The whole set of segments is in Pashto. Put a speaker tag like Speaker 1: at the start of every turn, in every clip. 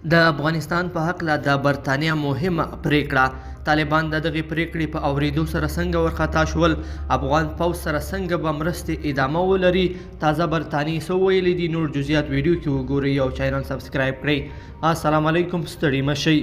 Speaker 1: د افغانستان په هکله د برتانیا مهمه پریکړه. طالبان د دغې پریکړې په اوریدو سره څنګه ورخطا شول؟ افغان پوځ سره څنګه به مرستې ادامه ولري؟ تازه برتانیې څه ویلي دي؟ نور جزئیات ویډیو کې وګورئ او چینل سبسکرایب کړئ. السلام علیکم، ستړي مه شئ.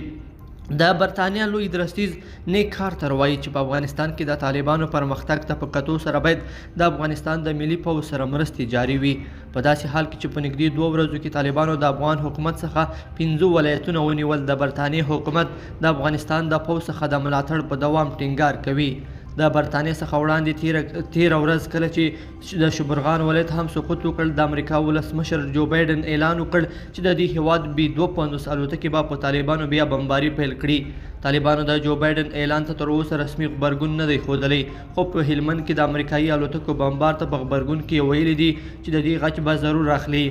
Speaker 1: د برتانیا لوی درستیز نیک کارتر وایي چې په افغانستان کې د طالبانو پرمختګ ته په کتو سره باید د افغانستان د ملي پوځ سره مرستې جاري وي. په داسې حال کې چې په نږدې 2 ورځو کې طالبانو د افغان حکومت څخه 5 ولایتونه ونیول، د برتانیې حکومت د افغانستان د پوځ څخه د ملاتړ په دوام ټینګار کوي. د برتانیې څخه وړاندې تیره ورځ کله چې د شبرغان ولایت هم سقوط وکړ، د امریکا ولسمشر جو بایډن اعلان وکړ چې د دې هیواد بي 52 الوتکې به په طالبانو بیا بمباري پیل کړي. طالبانو د جو بایډن اعلان ته تر اوسه رسمي غبرګون نه دی ښودلی، خو په هلمند کې د امریکایي الوتکو بمبار ته په غبرګون کې ویلي دي چې د دې غچ به ضرور اخلي.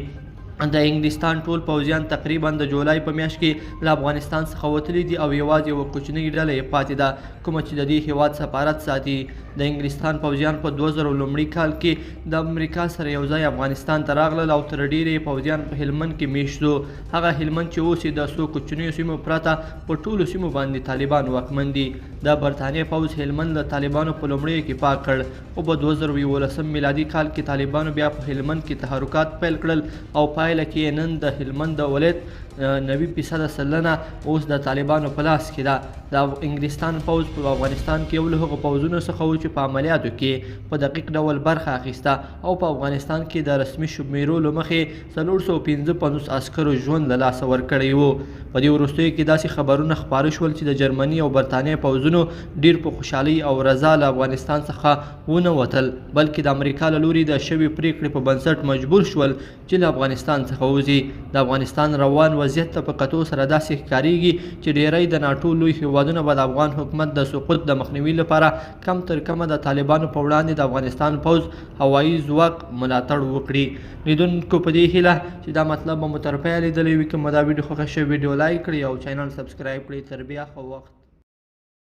Speaker 1: د انګلستان ټول پوځیان تقریبا د جولای په میاشت کې له افغانستان څخه وتلي دي او یوازې یوه کوچنۍ ډله یې پاتې ده، کومه چې د دې هیواد سفارت ساتي. د انګلستان پوځیان په 2001 کال کې د امریکا سره یو ځای افغانستان ته راغلل او تر ډېره یې پوځیان په هلمند کې میشت وو. هغه هلمند چې اوس یې د څو کوچنیو سیمو پرته په ټولو سیمو باندې طالبان واکمن دي. د برتانیې پوځ هلمند له طالبانو په لومړیو کې پاک کړ، خو په 2011 میلادي کال کې طالبانو بیا په هلمند کې تحرکات پیل کړل او پایله کې نن د هلمند د ولایت 90% اوس د طالبانو په لاس کې ده. د انګلستان پوځ په افغانستان کې یو له هغو پوځونو څخه و چې په عملیاتو کې په دقیق ډول برخه اخیسته او په افغانستان کې د رسمي شمیرو له مخې 455 عسکرو ژوند له لاسه ورکړی و. په دې وروستیو کې داسې خبرونه خپاره شول چې د جرمني او برتانیې پوځونو ډیر په خوشحالۍ او رضا له افغانستان څخه ونه وتل، بلکې د امریکا له لوري د شوې پریکړې په بنسټ مجبور شول چې له افغانستان څخه ووځي. د افغانستان روان وضعیت ته په کتو سره داسې ښکارېږي چې ډیری د ناټو لوی هیوادونه به د افغان حکومت د سقوط د مخنیوي لپاره کم تر کمه د طالبانو په وړاندې د افغانستان پوځ هوایي ځواک ملاتړ وکړي. لیدونکو په دې هیله چې دا مطلب به مو تر پایه لیدلی وي. که مو دا ویډیو خوښه شوې، ویډیو لایک کړئ او چینل سبسکرایب کړئ. تر بیا ښه وخت.